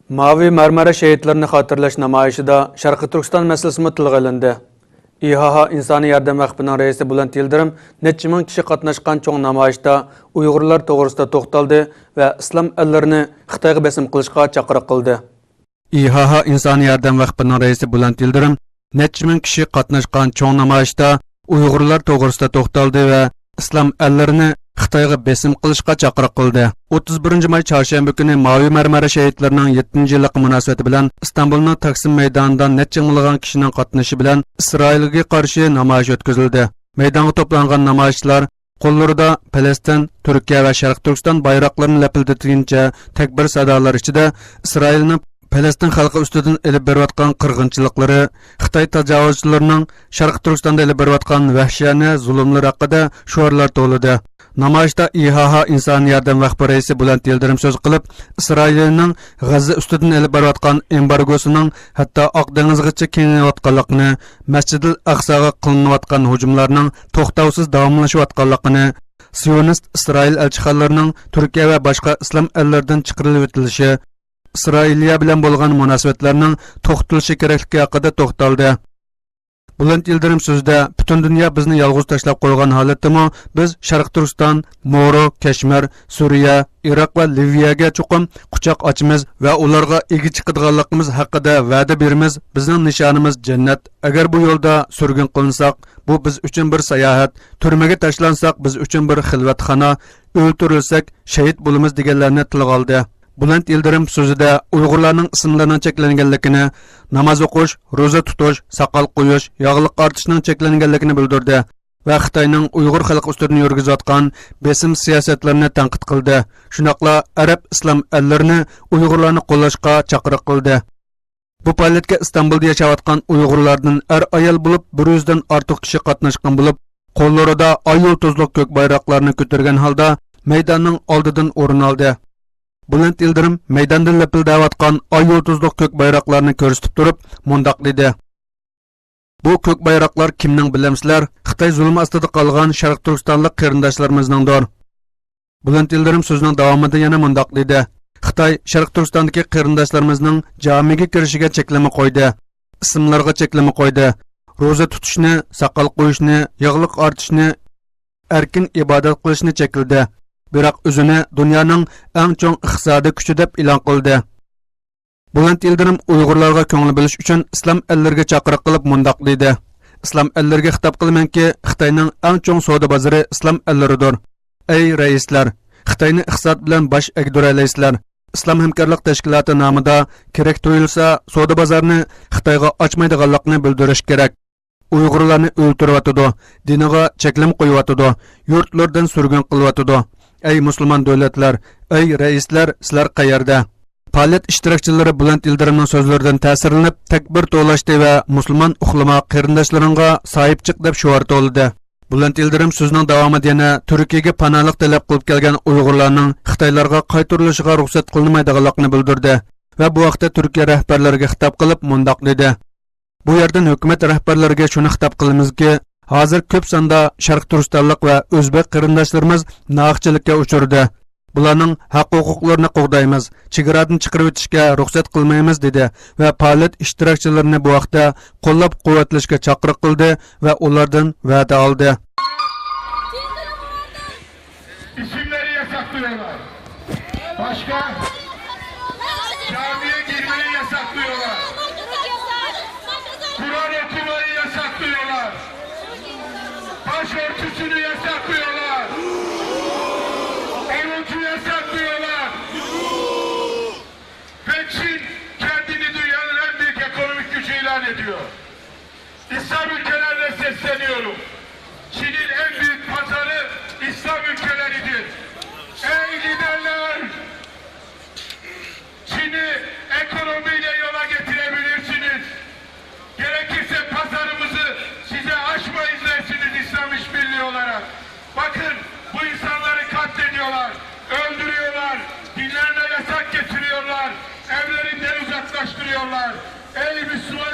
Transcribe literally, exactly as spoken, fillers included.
ماۋى مەرمەرە شېھىتلىرىنى خاتىرىلەش نامايىشىدا شەرقىي تۈركىستان مەسىلىسىمۇ تىلغا ئېلىندى. ئىھائا ئىنسانىي ياردەم ۋەقپىنىڭ رەئىسى بۇلەنت يىلدىرىم نەچچە مىڭ كىشى قاتناشقان چوڭ نامايىشتا ئۇيغۇرلار توغرىسىدا توختالدى ۋە ئىسلام ئەللىرىنى خىتايغا بېسىم قىلىشقا چاقىرىق قىلدى. ئىھائا ئىنسانىي ياردەم ۋەقپىنىڭ رەئىسى بۇلەنت يىلدىرىم نەچچە مىڭ كىشى قاتناشقان چوڭ نامايىشتا ئۇيغۇرلار توغرىسىدا توختالدى ۋە ئىسلام ئەللىرىنى خىتايغا بېسىم قىلىشقا چاقىرىق قىلدى. ئوتتۇز بىرىنچى ماي چارشەنبە كۈنى ماۋى مەرمەرە شېھىتلىرىنىڭ يەتتىنچى يىللىقى مۇناسىۋىتى بىلەن ئىستانبۇلنىڭ تەقسىم مەيدانىدا نەچچە مىڭلىغان كىشىنىڭ قاتنىشىشى بىلەن ئىسرائىلگە قارشى نامايىش ئۆتكۈزۈلدى. مەيدانغا توپلانغان نامايىشچىلار قوللىرىدا پەلەستىن، تۈركىيە ۋە شەرقىي تۈركىستان بايراقلىرىنى لەپىلدىتكىنىچە تەكبىر سادالار ئىچىدە ئىسرائىلنىڭ پەلەستىن خەلقى ئۈستىدىن ئېلىپ بېرىۋاتقان قىرغىنچىلىقلىرى، خىتاي تاجاۋۇزچىلىرىنىڭ شەرقىي تۈركىستاندا ئېلىپ بېرىۋاتقان ۋەھشىيانە زۇلۇملىرى ھەققىدە شوئارلار توۋلىدى. نامايىشتا ئىھائا ئىنسانىي ياردەم ۋەقپى رەئىسى بۇلەنت يىلدىرىم سۆز قىلىپ، ئىسرائىلنىڭ غەززە ئۈستىدىن ئېلىپ بېرىۋاتقان ئېمبارگوسىنىڭ ھەتتا ئاق دېڭىزغىچە كېڭىيىۋاتقانلىقىنى، مەسجىدىل ئەقساغا قىلىنىۋاتقان ھۇجۇملارنىڭ توختاۋسىز داۋاملىشىۋاتقانلىقىنى، سىيونىست ئىسرائىل ئەلچىخانىلىرىنىڭ تۈركىيە ۋە باشقا ئىسلام ئەللىرىدىن چىقىرىلىۋېتىلىشى، ئىسرائىلىيە بىلەن بولغان مۇناسىۋەتلەرنىڭ توختىتىلىشى كېرەكلىكى ھەققىدە توختالدى. بۇلەنت يىلدىرىم سۆزىدە، پۈتۈن دۇنيا بىزنى يالغۇز تاشلاپ قويغان ھالەتتىمۇ، بىز شەرقىي تۈركىستان، مورو، كەشمىر، سۈرىيە، ئىراق ۋە لىۋىيەگە چوقۇم قۇچاق ئاچىمىز ۋە ئۇلارغا ئىگە چىقىدىغانلىقىمىز ھەققىدە ۋەدە بېرىمىز. بىزنىڭ نىشانىمىز جەننەت. ئەگەر بۇ يولدا سۈرگۈن قىلىنساق، بۇ بىز ئۈچۈن بىر ساياھەت، تۈرمىگە تاشلانساق، بىز ئۈچۈن بىر خىلۋەتخانا، ئۆلتۈرۈلسەك، شېھىت بولىمىز، دېگەنلەرنى تىلغا ئالدى. بۇلەنت يىلدىرىم سۆزىدە ئۇيغۇرلارنىڭ ئىسىملىرىنىڭ چەكلەنگەنلىكىنى، ناماز ئوقۇش، روزا تۇتۇش، ساقال قويۇش، ياغلىق ئارتىشنىڭ چەكلەنگەنلىكىنى بىلدۈردى ۋە خىتاينىڭ ئۇيغۇر خەلقى ئۈستىدىن يۈرگۈزۈۋاتقان بېسىم سىياسەتلىرىنى تەنقىد قىلدى. شۇنداقلا ئەرەب ئىسلام ئەللىرىنى ئۇيغۇرلارنى قوللاشقا چاقىرىق قىلدى. بۇ پائالىيەتكە ئىستانبۇلدا ياشاۋاتقان ئۇيغۇرلاردىن ئەر-ئايال بولۇپ بىر يۈزدىن ئارتۇق كىشى قاتناشقان بولۇپ، قوللىرىدا ئاي يۇلتۇزلۇق كۆك بايراقلارنى كۆتۈرگەن ھالدا مەيداننىڭ ئالدىدىن ئورۇن ئالدى. بۇلەنت يىلدىرىم مەيداندا لىپىلدەۋاتقان ئاي يۇلتۇزلۇق كۆك بايراقلارنى كۆرسىتىپ تۇرۇپ مۇنداق دېدى: «بۇ كۆك بايراقلار كىمنىڭ بىلەمسىلەر؟ خىتاي زۇلۇم ئاستىدا قالغان شەرقىي تۈركىستانلىق قېرىنداشلىرىمىزنىڭدۇر.» بۇلەنت يىلدىرىم سۆزىنىڭ داۋامىدا يەنە مۇنداق دېدى: «خىتاي شەرقىي تۈركىستاندىكى قېرىنداشلىرىمىزنىڭ جامىگە كىرىشىگە چەكلىمە قويدى، ئىسىملارغا چەكلىمە قويدى، روزا تۇتۇشنى، ساقال قويۇشنى، ياغلىق ئارتىشنى، ئەركىن ئىبادەت قىلىشنى چەكلىدى، بىراق ئۆزىنى دۇنيانىڭ ئەڭ چوڭ ئىقتىسادىي كۈچى دەپ ئېلان قىلدى.» بۇلەنت يىلدىرىم ئۇيغۇرلارغا كۆڭۈل بۆلۈش ئۈچۈن ئىسلام ئەللىرىگە چاقىرىق قىلىپ مۇنداق دېدى: «ئىسلام ئەللىرىگە خىتاب قىلىمەنكى، خىتاينىڭ ئەڭ چوڭ سودا بازىرى ئىسلام ئەللىرىدۇر. ئەي رەئىسلەر، خىتاينى ئىقتىساد بىلەن باش ئەگدۈرەلەيسىلەر. ئىسلام ھەمكارلىق تەشكىلاتى نامىدا كېرەك تۇيۇلسا، سودا بازارنى خىتايغا ئاچمايدىغانلىقىنى بىلدۈرۈش كېرەك. ئۇيغۇرلارنى ئۆلتۈرۈۋاتىدۇ، دىنىغا چەكلىمە قويۇۋاتىدۇ، يۇرتلىرىدىن سۈرگۈن قىلىۋاتىدۇ. ئەي مۇسۇلمان دۆلەتلەر، ئەي رەئىسلەر، سىلەر قەيەردە؟» پائالىيەت ئىشتىراكچىلىرى بۇلەنت يىلدىرىمنىڭ سۆزلىرىدىن تەسىرلىنىپ، تەكبىر توۋلاشتى ۋە مۇسۇلمان ئۇلىما قېرىنداشلىرىڭغا ساھىب چىق دەپ شوئار توۋلىدى. بۇلەنت يىلدىرىم سۆزىنىڭ داۋامىدا يەنە تۈركىيەگە پاناھلىق تەلەپ قىلىپ كەلگەن ئۇيغۇرلارنىڭ خىتايلارغا قايتۇرۇلۇشىغا رۇخسەت قىلىنمايدىغانلىقىنى بىلدۈردى ۋە بۇ ھەقتە تۈركىيە رەھبەرلىرىگە خىتاب قىلىپ مۇنداق دېدى: «بۇ يەردىن ھۆكۈمەت رەھبەرلىرىگە شۇنى خىتاب قىلىمىزكى، ھازىر كۆپ ساندا شەرقىي تۈركىستانلىق ۋە ئۆزبېك قېرىنداشلىرىمىز ناھەقچىلىككە ئۇچرىدى. بۇلارنىڭ ھەق-ھوقۇقلىرىنى قوغدايمىز، چېگرادىن چىقىرىۋېتىشكە رۇخسەت قىلمايمىز» دېدى ۋە پائالىيەت ئىشتىراكچىلىرىنى بۇ ھەقتە قوللاپ-قۇۋۋەتلەشكە چاقىرىق قىلدى ۋە ئۇلاردىن ۋەدە ئالدى. İsimleri yasaklıyorlar. Başka? Camiye girmeyi yasaklıyorlar. Kur'an okumayı yasaklıyorlar. Başörtüsünü yasaklıyorlar. Orucu yasaklıyorlar. Ve Çin kendini dünyanın en büyük ekonomik gücü ilan ediyor. İslam ülkelerine sesleniyorum. Çin'in en büyük pazarı İslam ülkeleridir. Ey liderler! Çin'i ekonomiyle yola getirebilirsiniz. Gerekirse pazarımızı size açmayız dersiniz İslam İşbirliği olarak. Bakın, bu insanları katlediyorlar, öldürüyorlar, dinlerine yasak getiriyorlar, evlerinden uzaklaştırıyorlar. Ey Müslüman